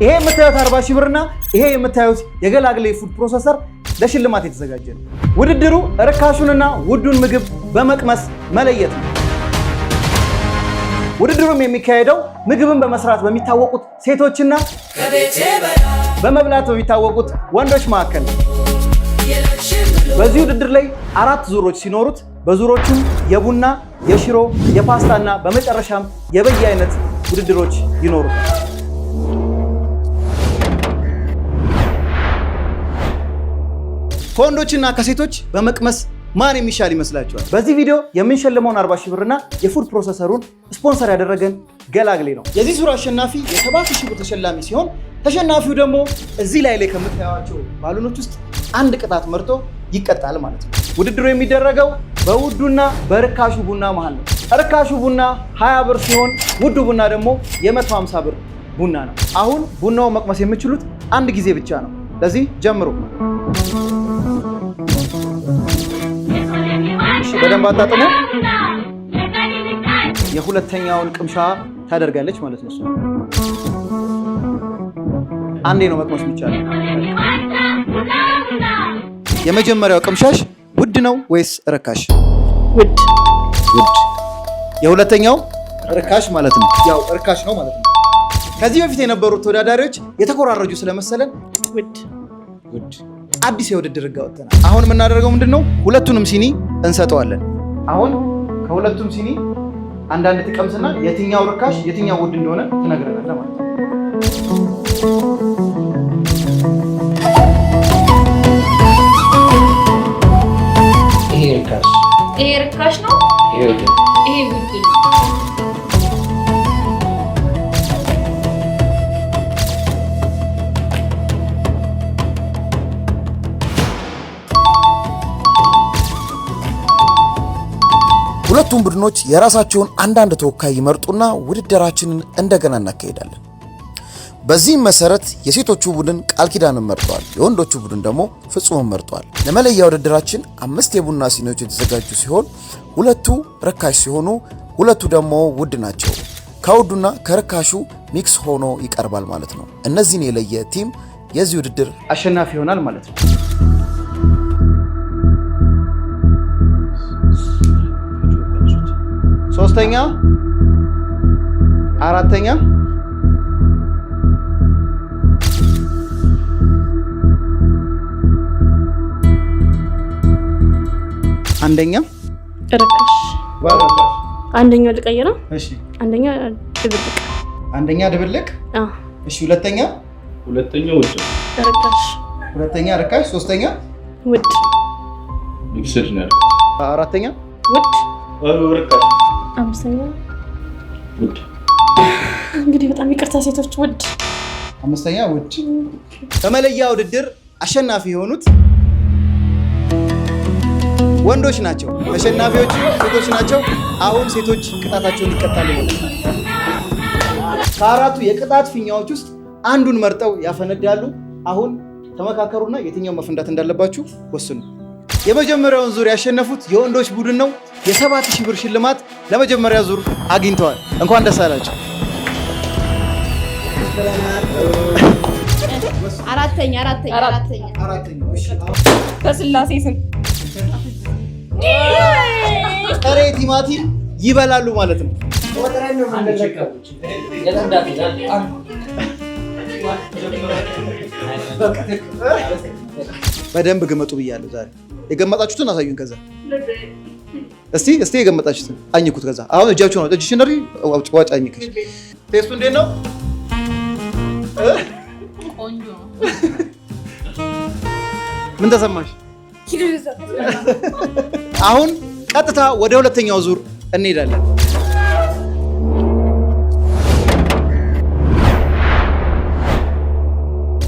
ይሄ የምታዩት 40 ሺህ ብርና ይሄ የምታዩት የገላግሌ food processor ለሽልማት የተዘጋጀ ነው። ውድድሩ ርካሹንና ውዱን ምግብ በመቅመስ መለየት ነው። ውድድሩም የሚካሄደው ምግብን በመስራት በሚታወቁት ሴቶችና በመብላት በሚታወቁት ወንዶች መካከል ነው። በዚህ ውድድር ላይ አራት ዙሮች ሲኖሩት በዙሮቹም የቡና፣ የሽሮ፣ የፓስታ እና በመጨረሻም የበየአይነት ውድድሮች ይኖሩታል። ከወንዶችና ከሴቶች በመቅመስ ማን የሚሻል ይመስላችኋል? በዚህ ቪዲዮ የምንሸልመውን 40 ሺህ ብርና የ food processor ኡን ስፖንሰር ያደረገን ገላግሌ ነው። የዚህ ዙር አሸናፊ የ7 ሺህ ብር ተሸላሚ ሲሆን ተሸናፊው ደግሞ እዚህ ላይ ከምታዩቸው ባሉኖች ውስጥ አንድ ቅጣት መርጦ ይቀጣል ማለት ነው። ውድድሩ የሚደረገው በውዱና በርካሹ ቡና መሃል ነው። ርካሹ ቡና 20 ብር ሲሆን ውዱ ቡና ደግሞ የ150 ብር ቡና ነው። አሁን ቡናውን መቅመስ የምችሉት አንድ ጊዜ ብቻ ነው። ለዚህ ጀምሩ። በደንብ አጣጥሙ። የሁለተኛውን ቅምሻ ታደርጋለች ማለት ነው። እሱ አንዴ ነው መቅመስ የሚቻለው። የመጀመሪያው ቅምሻሽ ውድ ነው ወይስ ርካሽ? ውድ። ውድ። የሁለተኛው ርካሽ ማለት ነው። ያው ርካሽ ነው ማለት ነው። ከዚህ በፊት የነበሩት ተወዳዳሪዎች የተኮራረጁ ስለመሰለን ውድ። ውድ አዲስ የውድድር ህግ አወጥተናል። አሁን የምናደርገው ምንድን ነው? ሁለቱንም ሲኒ እንሰጠዋለን። አሁን ከሁለቱም ሲኒ አንዳንድ ትቀምስና የትኛው ርካሽ የትኛው ውድ እንደሆነ ትነግረናለህ ማለት ነው። ይሄ ርካሽ። ይሄ ርካሽ ነው። ይሄ ውድ። ይሄ ውድ ነው። ሁለቱም ቡድኖች የራሳቸውን አንዳንድ ተወካይ ይመርጡና ውድድራችንን እንደገና እናካሄዳለን። በዚህም መሰረት የሴቶቹ ቡድን ቃል ኪዳንን መርጠዋል። የወንዶቹ ቡድን ደግሞ ፍጹምን መርጠዋል። ለመለያ ውድድራችን 5 የቡና ሲኒዎች የተዘጋጁ ሲሆን ሁለቱ ርካሽ ሲሆኑ ሁለቱ ደግሞ ውድ ናቸው። ከውዱና ከርካሹ mix ሆኖ ይቀርባል ማለት ነው። እነዚህን የለየ team የዚህ ውድድር አሸናፊ ይሆናል ማለት ነው። ሶስተኛ፣ አራተኛ፣ አንደኛ። ርካሽ። አንደኛው ልቀይረው። እሺ። አንደኛ ድብልቅ። አንደኛ ድብልቅ። አዎ። እሺ፣ ሁለተኛ? ሁለተኛው ውድ። ርካሽ። ሁለተኛ ርካሽ፣ ሶስተኛ? ውድ። Mixed ነው ያልኩት። አራተኛ? ውድ። ርካሽ። አምስተኛ? ውድ። እንግዲህ በጣም ይቅርታ ሴቶች፣ ውድ። አምስተኛ ውድ። በመለያ ውድድር አሸናፊ የሆኑት ወንዶች ናቸው። ተሸናፊዎቹ ሴቶች ናቸው። አሁን ሴቶች ቅጣታቸውን ይቀጣሉ ማለት ነው። ከአራቱ የቅጣት ፊኛዎች ውስጥ አንዱን መርጠው ያፈነዳሉ። አሁን ተመካከሩና የትኛው መፈንዳት እንዳለባችሁ ወስኑ። የመጀመሪያውን ዙር ያሸነፉት የወንዶች ቡድን ነው። የ7,000 ብር ሽልማት ለመጀመሪያ ዙር አግኝተዋል። እንኳን ደስ አላቸው። አራተኛ፣ አራተኛ፣ አራተኛ። በስላሴ ስም። ጥሬ ቲማቲም ይበላሉ ማለት ነው። በደንብ ግመጡ ብያለሁ። ዛሬ የገመጣችሁትን አሳዩን። ከዛ እስቲ እስቲ የገመጣችሁትን አኝኩት። ከዛ አሁን እጃችሁ ነው፣ እጅሽን ዋጭ አኝከሽ። Taste ኡ እንዴት ነው? ቆንጆ ነው። ምን ተሰማሽ? አሁን ቀጥታ ወደ ሁለተኛው ዙር እንሄዳለን።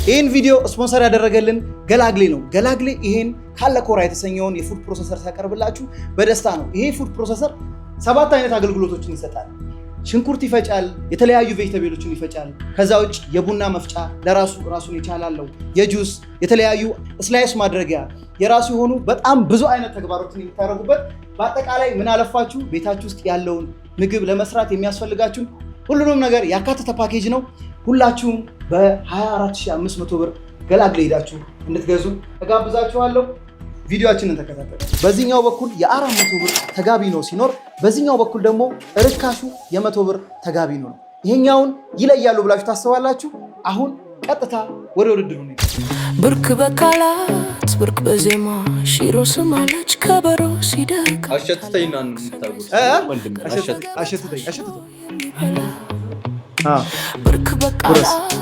ይህን ቪዲዮ ስፖንሰር ያደረገልን ገላግሌ ነው። ገላግሌ ይሄን ካለኮራ የተሰኘውን የ food processor ሲያቀርብላችሁ በደስታ ነው። ይሄ food processor 7 አይነት አገልግሎቶችን ይሰጣል። ሽንኩርት ይፈጫል፣ የተለያዩ vegetable ኦችን ይፈጫል። ከዛ ውጭ የቡና መፍጫ ለራሱ ራሱን የቻለ አለው። የጁስ፣ የተለያዩ slice ማድረጊያ፣ የራሱ የሆኑ በጣም ብዙ አይነት ተግባሮችን የምታደርጉበት፣ በአጠቃላይ ምን አለፋችሁ ቤታችሁ ውስጥ ያለውን ምግብ ለመስራት የሚያስፈልጋችሁን ሁሉንም ነገር ያካተተ ፓኬጅ ነው። ሁላችሁም በ24,500 ብር ገላግሌ ሄዳችሁ እንድትገዙ እጋብዛችኋለሁ። ቪዲዮአችንን ተከታተሉ። በዚህኛው በኩል የ400 ብር ተጋቢኖ ሲኖር በዚህኛው በኩል ደግሞ ርካሹ የ100 ብር ተጋቢኖ ነው። ይሄኛውን ይለያሉ ብላችሁ ታስባላችሁ? አሁን ቀጥታ ወደ ውድድሩ ነው። ብርክ በቃላት ብርክ በዜማ ሽሮ ስማለች ከበሮ ሲደቅ አሸትተኝ ነው የምታውቁት ወንድሜ፣ አሸትተኝ። አሸትተኝ አሸትተኝ። ብርክ በቃላት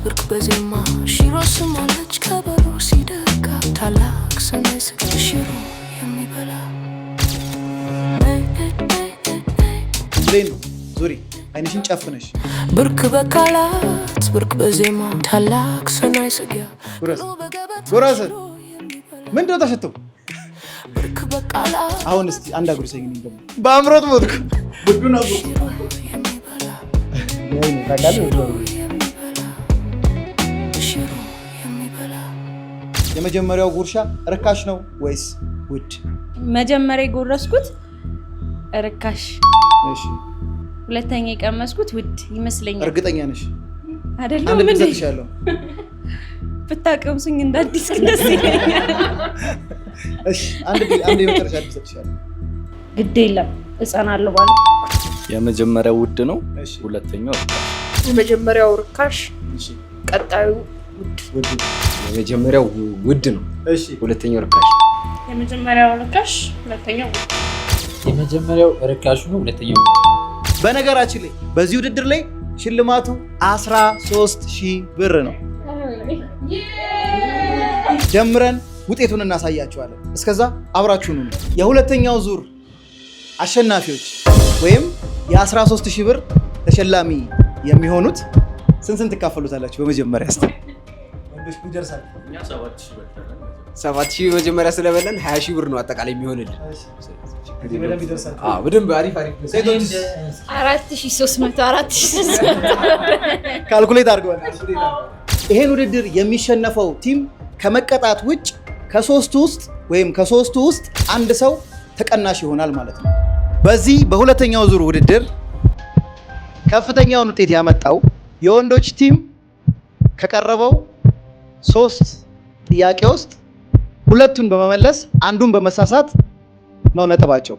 ብርክ በዜማ ሽሮ ስማለች ከበሮ ሲደቅ ታላቅ ሰናይ ስጋ ሽሮ የሚበላ። ብሌን ዙሪ፣ አይንሽን ጨፍነሽ። ብርክ በቃላት ብርክ በዜማ ታላቅ ሰናይ ስጋ። ጉረስ ጉረስ። ምንድን ነው ተሸተው? ብርክ በቃላት አሁን እስቲ አንድ አጉርሰኝ። እኔን ደግሞ በአምሮት ሞትኩ። የሚበላ። ሽሮ የሚበላ። የመጀመሪያው ጉርሻ ርካሽ ነው ወይስ ውድ? መጀመሪያ የጎረስኩት ርካሽ፣ እሺ፣ ሁለተኛ የቀመስኩት ውድ ይመስለኛል። እርግጠኛ ነሽ? አይደለም አንድ እንዴ? እሰጥሻለሁ። ብታቀምሱኝ እንደ አዲስ ደስ ይለኛል። እሺ፣ አንድ አንድ የመጨረሻ እድል እሰጥሻለሁ። ግድ የለም እጸናለሁ ባለ የመጀመሪያው ውድ ነው፣ እሺ፣ ሁለተኛው ርካሽ። የመጀመሪያው ርካሽ፣ እሺ፣ ቀጣዩ ውድ። ውድ። የመጀመሪያው ውድ ነው፣ እሺ፣ ሁለተኛው ርካሽ። የመጀመሪያው ርካሽ፣ ሁለተኛው የመጀመሪያው ርካሹ ነው፣ ሁለተኛው ውድ። በነገራችን ላይ በዚህ ውድድር ላይ ሽልማቱ 13,000 ብር ነው። ደምረን ውጤቱን እናሳያችኋለን። እስከዛ አብራችሁን ሁኑ። የሁለተኛው ዙር አሸናፊዎች ወይም የ13,000 ብር ተሸላሚ የሚሆኑት ስንት ስንት ትካፈሉታላችሁ? በመጀመሪያ እስኪ ወንዶች ይደርሳል። እኛ 7,000 በልተናል። 7,000 መጀመሪያ ስለበላን 20,000 ብር ነው አጠቃላይ የሚሆንልን። በደንብ ይደርሳል። አዎ፣ በደንብ አሪፍ አሪፍ። ሴቶች 4300፣ 4300። Calculate አድርገዋል። ይሄን ውድድር የሚሸነፈው team ከመቀጣት ውጭ ከሶስቱ ውስጥ ወይም ከሶስቱ ውስጥ አንድ ሰው ተቀናሽ ይሆናል ማለት ነው። በዚህ በሁለተኛው ዙር ውድድር ከፍተኛውን ውጤት ያመጣው የወንዶች team ከቀረበው ሶስት ጥያቄ ውስጥ ሁለቱን በመመለስ አንዱን በመሳሳት ነው ነጥባቸው።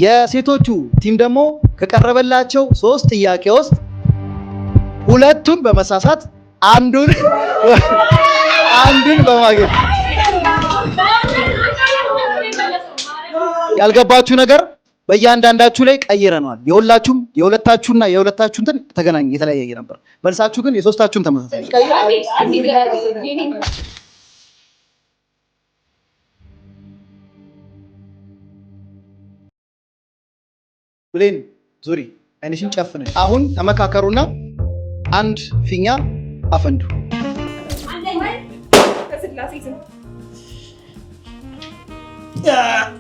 የሴቶቹ team ደግሞ ከቀረበላቸው ሶስት ጥያቄ ውስጥ ሁለቱን በመሳሳት አንዱን በማግኘት። ያልገባችሁ ነገር በእያንዳንዳችሁ ላይ ቀይረነዋል። የሁላችሁም የሁለታችሁና የሁለታችሁ እንትን ተገናኝ የተለያየ ነበር። መልሳችሁ ግን የሶስታችሁም ተመሳሳይ ነው። ብሌን ዙሪ፣ አይንሽን ጨፍነሽ። አሁን ተመካከሩና አንድ ፊኛ አፈንዱ። በስላሴ ስም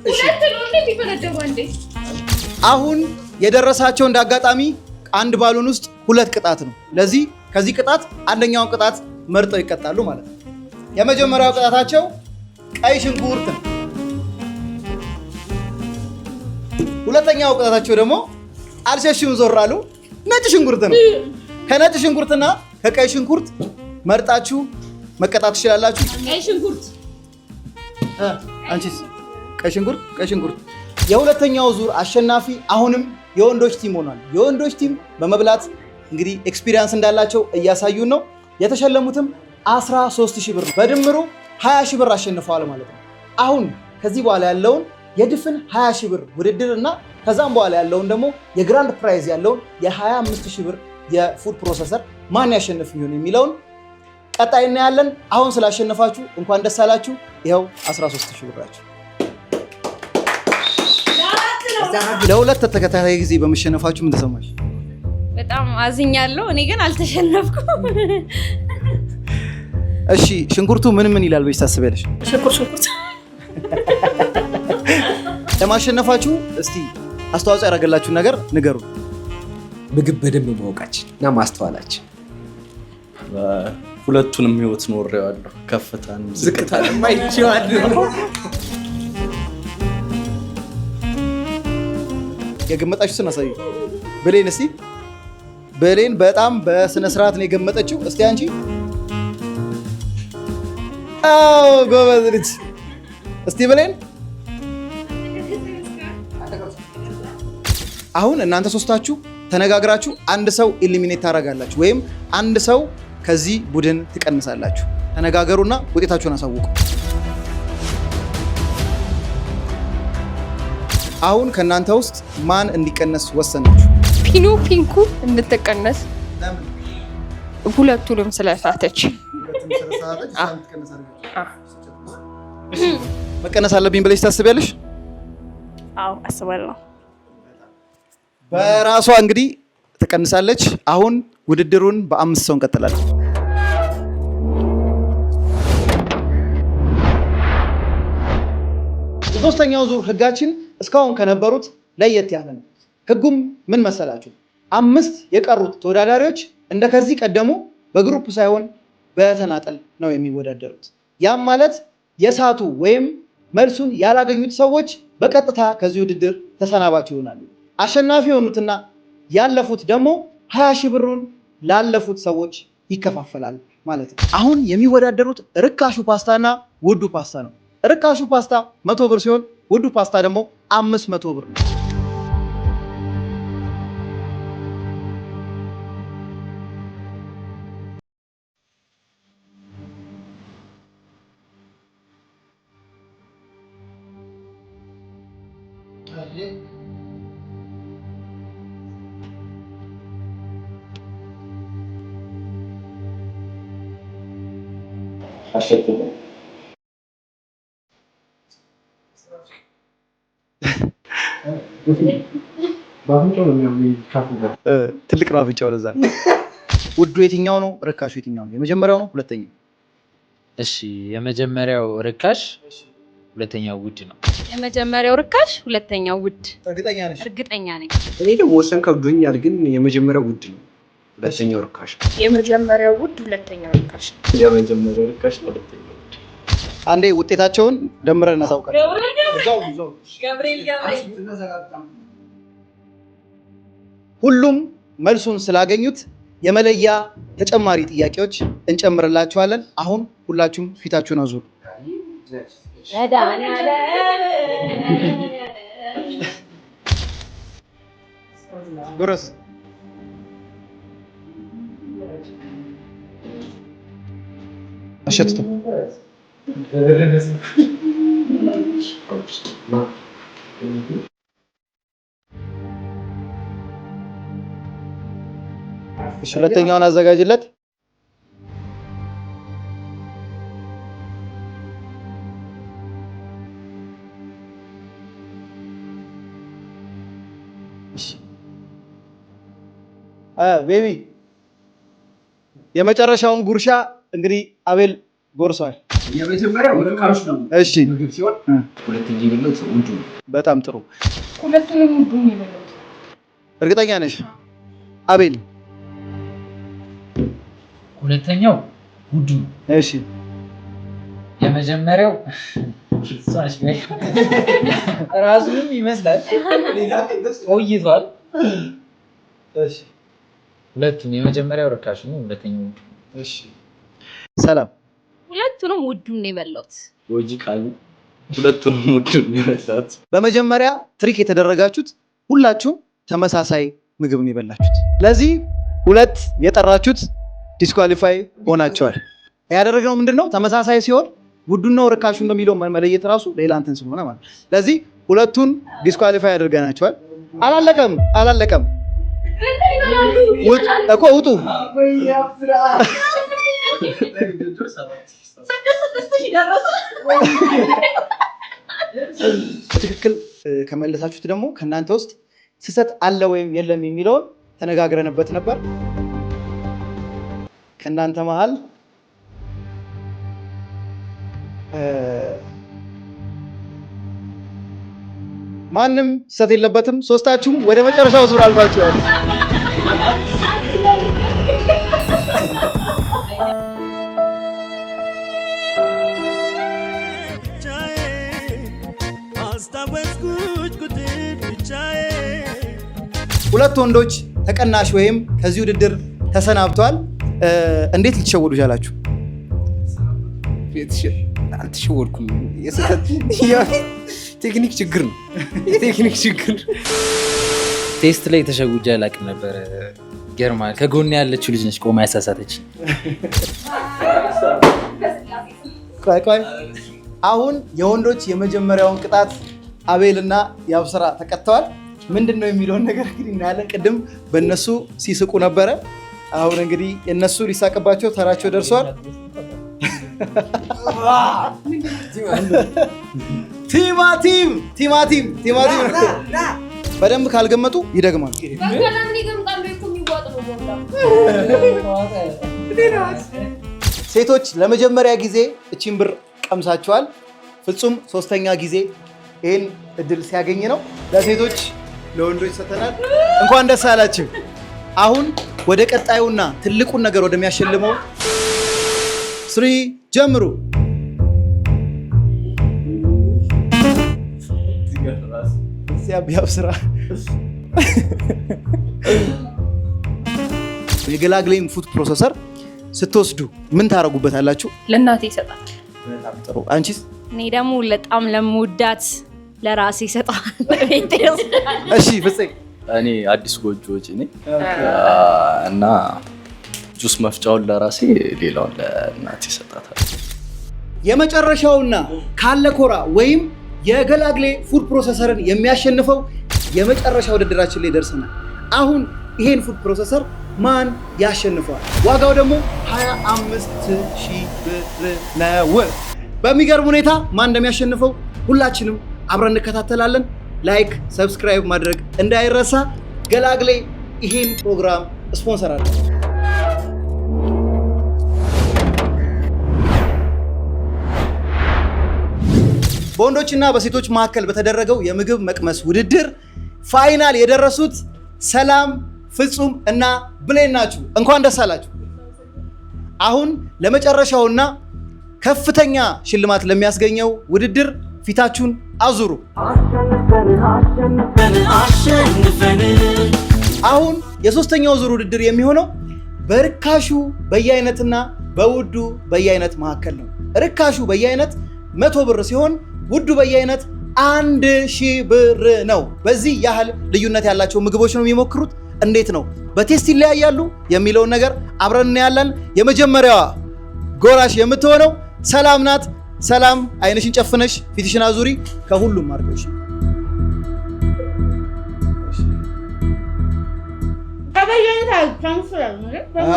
ሁለት ነው እንዴ የሚፈነደው? አንዴ። አሁን የደረሳቸው እንደ አጋጣሚ አንድ balloon ውስጥ ሁለት ቅጣት ነው። ለዚህ ከዚህ ቅጣት አንደኛውን ቅጣት መርጠው ይቀጣሉ ማለት ነው። የመጀመሪያው ቅጣታቸው ቀይ ሽንኩርት ነው። ሁለተኛው ቅጣታቸው ደግሞ አልሸሽም ዞር አሉ ነጭ ሽንኩርት ነው። ከነጭ ሽንኩርትና ከቀይ ሽንኩርት መርጣችሁ መቀጣት ትችላላችሁ። ቀይ ሽንኩርት። አንቺስ? ቀይ ሽንኩርት፣ ቀይ ሽንኩርት። የሁለተኛው ዙር አሸናፊ አሁንም የወንዶች team ሆኗል። የወንዶች team በመብላት እንግዲህ experience እንዳላቸው እያሳዩን ነው። የተሸለሙትም 13,000 ብር ነው። በድምሩ 20 ሺህ ብር አሸንፈዋል ማለት ነው። አሁን ከዚህ በኋላ ያለውን የድፍን 20 ሺህ ብር ውድድር እና ከዛም በኋላ ያለውን ደግሞ የ grand prize ያለውን የ25 ሺህ ብር የ food processor ማን ያሸንፍ ይሆን የሚለውን ቀጣይ እናያለን። አሁን ስላሸነፋችሁ እንኳን ደስ አላችሁ። ይኸው 13 ሺህ ብራችሁ። ለሁለት ተከታታይ ጊዜ በመሸነፋችሁ ምን ተሰማሽ? በጣም አዝኛለሁ። እኔ ግን አልተሸነፍኩም። እሺ፣ ሽንኩርቱ ምን ምን ይላል ብለሽ ታስቢያለሽ? ሽንኩርት ሽንኩርት። ለማሸነፋችሁ እስቲ አስተዋጽኦ ያደረገላችሁን ነገር ንገሩ። ምግብ በደንብ ማወቃችን እና ማስተዋላችን። ሁለቱንም ህይወት ኖሬዋለሁ። ከፍታን ዝቅታንም አይቼዋለሁ። የገመጣችሁትን አሳዩ። ብሌን እስቲ ብሌን በጣም በስነ ስርዓት ነው የገመጠችው። እስቲ አንቺ። አዎ ጎበዝ ልጅ። እስቲ ብሌን፣ አሁን እናንተ ሶስታችሁ ተነጋግራችሁ አንድ ሰው eliminate ታደርጋላችሁ ወይም አንድ ሰው ከዚህ ቡድን ትቀንሳላችሁ። ተነጋገሩና ውጤታችሁን አሳውቁ። አሁን ከእናንተ ውስጥ ማን እንዲቀነስ ወሰናችሁ? ፒኑ ፒንኩ እንድትቀነስ፣ ሁለቱንም ስለሳተች። መቀነስ አለብኝ ብለሽ ታስቢያለሽ? አዎ አስባለሁ። በራሷ እንግዲህ ትቀንሳለች። አሁን ውድድሩን በአምስት ሰው እንቀጥላለን። የሶስተኛው ዙር ህጋችን እስካሁን ከነበሩት ለየት ያለ ነው። ህጉም ምን መሰላችሁ? አምስት የቀሩት ተወዳዳሪዎች እንደ ከዚህ ቀደሙ በ group ሳይሆን በተናጠል ነው የሚወዳደሩት። ያም ማለት የሳቱ ወይም መልሱን ያላገኙት ሰዎች በቀጥታ ከዚህ ውድድር ተሰናባች ይሆናሉ። አሸናፊ የሆኑትና ያለፉት ደግሞ 20 ሺህ ብሩን ላለፉት ሰዎች ይከፋፈላል ማለት ነው። አሁን የሚወዳደሩት ርካሹ ፓስታና ውዱ ፓስታ ነው። ርካሹ ፓስታ 100 ብር ሲሆን ውዱ ፓስታ ደግሞ 500 ብር ነው። በአፍንጫው ነው የሚካፉ። ትልቅ ነው አፍንጫው። ለዛ ነው። ውዱ የትኛው ነው? ርካሹ የትኛው ነው? የመጀመሪያው ነው? ሁለተኛው? እሺ፣ የመጀመሪያው ርካሽ፣ ሁለተኛው ውድ ነው። የመጀመሪያው ርካሽ፣ ሁለተኛው ውድ። እርግጠኛ ነሽ? እርግጠኛ ነኝ። እኔ ደግሞ ወሰን ከብዶኛል፣ ግን የመጀመሪያው ውድ ነው፣ ሁለተኛው ርካሽ ነው። የመጀመሪያው ውድ፣ ሁለተኛው ርካሽ። የመጀመሪያው ርካሽ ነው፣ ሁለተኛው ውድ። አንዴ ውጤታቸውን ደምረን እናሳውቃለን። ገብርኤል ገብርኤል። ሁሉም መልሱን ስላገኙት የመለያ ተጨማሪ ጥያቄዎች እንጨምርላችኋለን። አሁን ሁላችሁም ፊታችሁን አዙሩ። መድኃኒዓለም። ጉረስ። አሸትቶ። እሺ፣ ሁለተኛውን አዘጋጅለት። እሺ ቤቢ፣ የመጨረሻውን ጉርሻ እንግዲህ አቤል ጎርሷል። የመጀመሪያው ርካሽ ነው ምግብ ሲሆን ሁለተኛ የበላሁት ውዱ ነው። በጣም ጥሩ። ሁለቱንም ውዱን የበላሁት። እርግጠኛ ነሽ አቤል? ሁለተኛው ውዱ ነው። የመጀመሪያው እሷ ነች። ራሱንም ይመስላል፣ ቆይቷል። ሁለቱም የመጀመሪያው ርካሽ ነው፣ ሁለተኛው ውዱ ነው። እሺ ሰላም። ሁለቱንም ውዱን ነው የበላሁት። Logically ሁለቱንም ውዱን የበላት። በመጀመሪያ trick የተደረጋችሁት ሁላችሁም ተመሳሳይ ምግብ ነው የበላችሁት። ለዚህ ሁለት የጠራችሁት disqualify ሆናቸዋል። ያደረግነው ምንድን ነው? ተመሳሳይ ሲሆን ውዱን ነው ርካሹን ነው የሚለው መለየት ራሱ ሌላ እንትን ስለሆነ ማለት ነው። ለዚህ ሁለቱን disqualify አድርገናቸዋል። አላለቀም፣ አላለቀም እኮ፣ ውጡ። በትክክል ከመለሳችሁት ደግሞ ከእናንተ ውስጥ ስህተት አለ ወይም የለም የሚለውን ተነጋግረንበት ነበር። ከእናንተ መሀል ማንም ስህተት የለበትም። ሶስታችሁም ወደ መጨረሻው ዙር አልፋችኋል። ሁለት ወንዶች ተቀናሽ ወይም ከዚህ ውድድር ተሰናብቷል። እንዴት ልትሸወዱ ቻላችሁ? አልተሸወድኩም። የስህተት ቴክኒክ ችግር ነው። የቴክኒክ ችግር። Taste ላይ ተሸውጄ አላውቅም ነበረ። ይገርማል። ከጎን ያለችው ልጅ ነች ቆማ ያሳሳተች። ቆይ ቆይ፣ አሁን የወንዶች የመጀመሪያውን ቅጣት አቤልና ያብስራ ተቀጥተዋል። ምንድን ነው የሚለውን ነገር እንግዲህ እናያለን። ቅድም በእነሱ ሲስቁ ነበረ። አሁን እንግዲህ እነሱ ሊሳቅባቸው ተራቸው ደርሷል። ቲማቲም ቲማቲም ቲማቲም። በደንብ ካልገመጡ ይደግማሉ። ለምን ይገምጣሉ? እኮ የሚዋጥ ነው ቦንዳ። ሴቶች ለመጀመሪያ ጊዜ እቺን ብር ቀምሳችኋል። ፍጹም ሶስተኛ ጊዜ ይህን እድል ሲያገኝ ነው። ለሴቶች ለወንዶች ሰተናል። እንኳን ደስ አላችሁ። አሁን ወደ ቀጣዩና ትልቁን ነገር ወደሚያሸልመው 3 ጀምሩ። ያብ ስራ የገላግሌን food processor ስትወስዱ ምን ታደርጉበታላችሁ? ለእናቴ ይሰጣል። በጣም ጥሩ። አንቺስ? እኔ ደግሞ በጣም ለምወዳት ለራሴ ይሰጣል። ቤቴ እሺ ፍፄ። እኔ አዲስ ጎጆ ወጪ ነኝ እና ጁስ መፍጫውን ለራሴ ሌላውን ለእናቴ ይሰጣታል። የመጨረሻውና ካለኮራ ወይም የገላግሌ food processor ን የሚያሸንፈው የመጨረሻ ውድድራችን ላይ ደርሰናል። አሁን ይሄን food processor ማን ያሸንፈዋል? ዋጋው ደግሞ 25,000 ብር ነው። በሚገርም ሁኔታ ማን እንደሚያሸንፈው ሁላችንም አብረን እንከታተላለን። Like፣ subscribe ማድረግ እንዳይረሳ። ገላግሌ ይሄን ፕሮግራም ስፖንሰር አለ። በወንዶችና በሴቶች መካከል በተደረገው የምግብ መቅመስ ውድድር final የደረሱት ሰላም፣ ፍጹም እና ብሌን ናችሁ። እንኳን ደስ አላችሁ። አሁን ለመጨረሻውና ከፍተኛ ሽልማት ለሚያስገኘው ውድድር ፊታችሁን አዙሩ። አሁን የሶስተኛው ዙር ውድድር የሚሆነው በርካሹ በየአይነትና በውዱ በየአይነት መካከል ነው። ርካሹ በየአይነት 100 ብር ሲሆን ውዱ በየአይነት 1000 ብር ነው። በዚህ ያህል ልዩነት ያላቸው ምግቦች ነው የሚሞክሩት። እንዴት ነው በ taste ይለያያሉ የሚለውን ነገር አብረን እናያለን። የመጀመሪያዋ ጎራሽ የምትሆነው ሰላም ናት። ሰላም አይንሽን ጨፍነሽ ፊትሽን አዙሪ። ከሁሉም አድርገሽ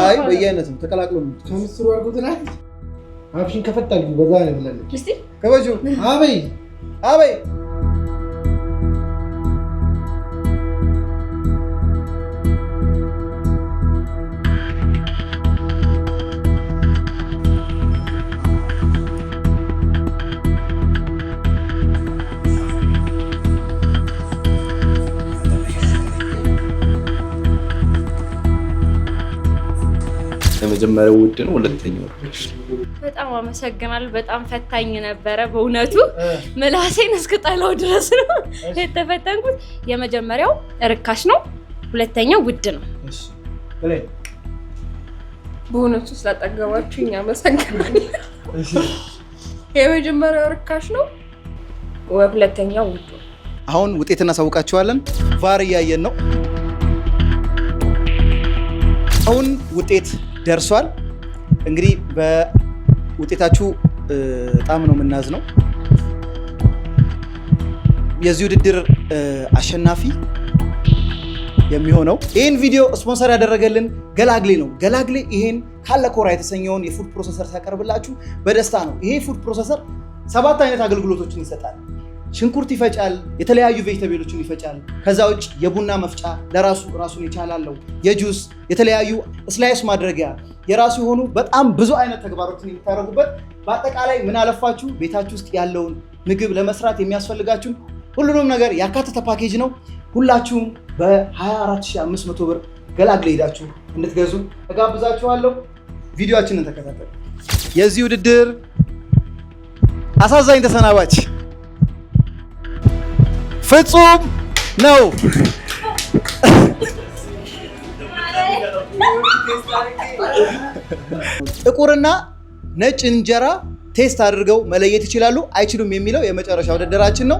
አይ በየአይነት ነው ተቀላቅሎ ነው። ከምስሩ አድርጎትና አፍሽን ከፈት አድርጊው። በዛ ነው ብላለች። እስቲ ከበጁ አበይ አበይ የመጀመሪያው ውድ ነው፣ ሁለተኛው ርካሽ ነው። በጣም አመሰግናለሁ። በጣም ፈታኝ ነበረ በእውነቱ ምላሴን እስክጠላው ድረስ ነው የተፈተንኩት። የመጀመሪያው ርካሽ ነው፣ ሁለተኛው ውድ ነው። በእውነቱ ስላጠገባችሁኝ አመሰግናለሁ። የመጀመሪያው ርካሽ ነው፣ ሁለተኛው ውድ ነው። አሁን ውጤት እናሳውቃችኋለን። VAR እያየን ነው። አሁን ውጤት ደርሷል። እንግዲህ በውጤታችሁ በጣም ነው የምናዝነው። የዚህ ውድድር አሸናፊ የሚሆነው ይህን ቪዲዮ ስፖንሰር ያደረገልን ገላግሌ ነው። ገላግሌ ይሄን ካለኮራ የተሰኘውን የ food processor ሲያቀርብላችሁ በደስታ ነው። ይሄ food processor 7 አይነት አገልግሎቶችን ይሰጣል። ሽንኩርት ይፈጫል፣ የተለያዩ vegetable ኦችን ይፈጫል። ከዛ ውጭ የቡና መፍጫ ለራሱ ራሱን የቻላለው፣ የጁስ የተለያዩ slice ማድረጊያ የራሱ የሆኑ በጣም ብዙ አይነት ተግባሮችን የምታደርጉበት በአጠቃላይ ምን አለፋችሁ ቤታችሁ ውስጥ ያለውን ምግብ ለመስራት የሚያስፈልጋችሁን ሁሉንም ነገር ያካተተ ፓኬጅ ነው። ሁላችሁም በ24,500 ብር ገላግሌ ሄዳችሁ እንድትገዙ እጋብዛችኋለሁ። ቪዲዮአችንን ተከታተሉ። የዚህ ውድድር አሳዛኝ ተሰናባች ፍጹም ነው። ጥቁርና ነጭ እንጀራ taste አድርገው መለየት ይችላሉ አይችሉም የሚለው የመጨረሻ ውድድራችን ነው።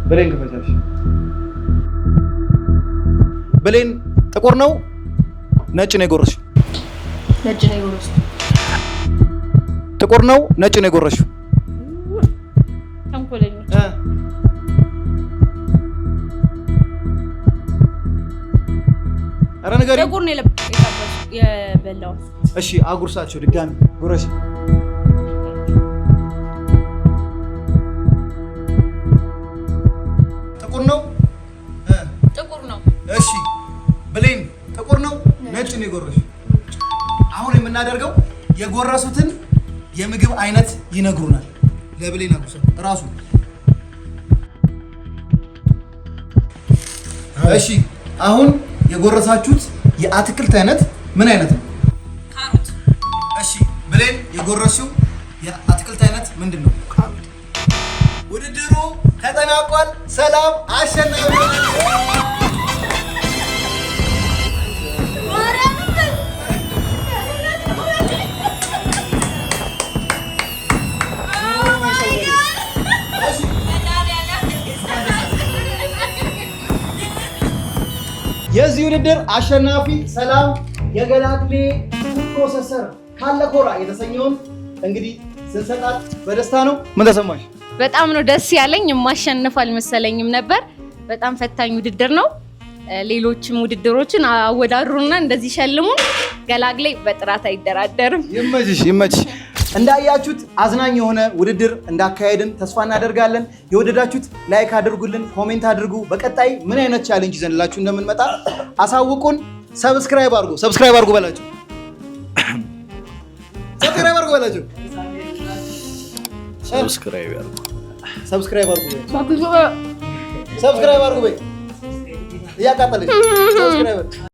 ብሌን ክፈቻሽ። ብሌን ጥቁር ነው ነጭ ነው የጎረስሽው? ነጭ ነው የጎረስኩት። ጥቁር ነው ነጭ ነው የጎረስሽው? ተንኮለኞች። ኧረ ንገሪኝ። ጥቁር ነው የበላሁት። እሺ አጉርሳቸው ድጋሚ ጉረሽ። ጥቁር ነው ጥቁር ነው። እሺ ብሌን ጥቁር ነው ነጭ ነው የጎረስሽው? አሁን የምናደርገው የጎረሱትን የምግብ አይነት ይነግሩናል። ለብሌን አጉርሰው እራሱ። እሺ አሁን የጎረሳችሁት የአትክልት አይነት ምን አይነት ነው? ካሮት። እሺ ብሌን የጎረስሽው የአትክልት አይነት ምንድን ነው? ካሮት። ውድድሩ ተጠናቋል። ሰላም አሸናፊ። የዚህ ውድድር አሸናፊ ሰላም የገላግሌ food processor ካለኮራ የተሰኘውን እንግዲህ ስንሰጣት በደስታ ነው። ምን ተሰማሽ? በጣም ነው ደስ ያለኝ። የማሸንፍ አልመሰለኝም ነበር። በጣም ፈታኝ ውድድር ነው። ሌሎችም ውድድሮችን አወዳድሩና እንደዚህ ሸልሙን። ገላግሌ በጥራት አይደራደርም። ይመችሽ ይመችሽ። እንዳያችሁት አዝናኝ የሆነ ውድድር እንዳካሄድን ተስፋ እናደርጋለን። የወደዳችሁት like አድርጉልን፣ comment አድርጉ። በቀጣይ ምን አይነት challenge ይዘንላችሁ እንደምንመጣ አሳውቁን። Subscribe አድርጉ፣ subscribe አድርጉ በላችሁ፣ subscribe አድርጉ በላችሁ፣ Subscribe ያርጉ፣ Subscribe አድርጉ በይ፣ subscribe አድርጉ በይ። እያቃጠለች subscribe።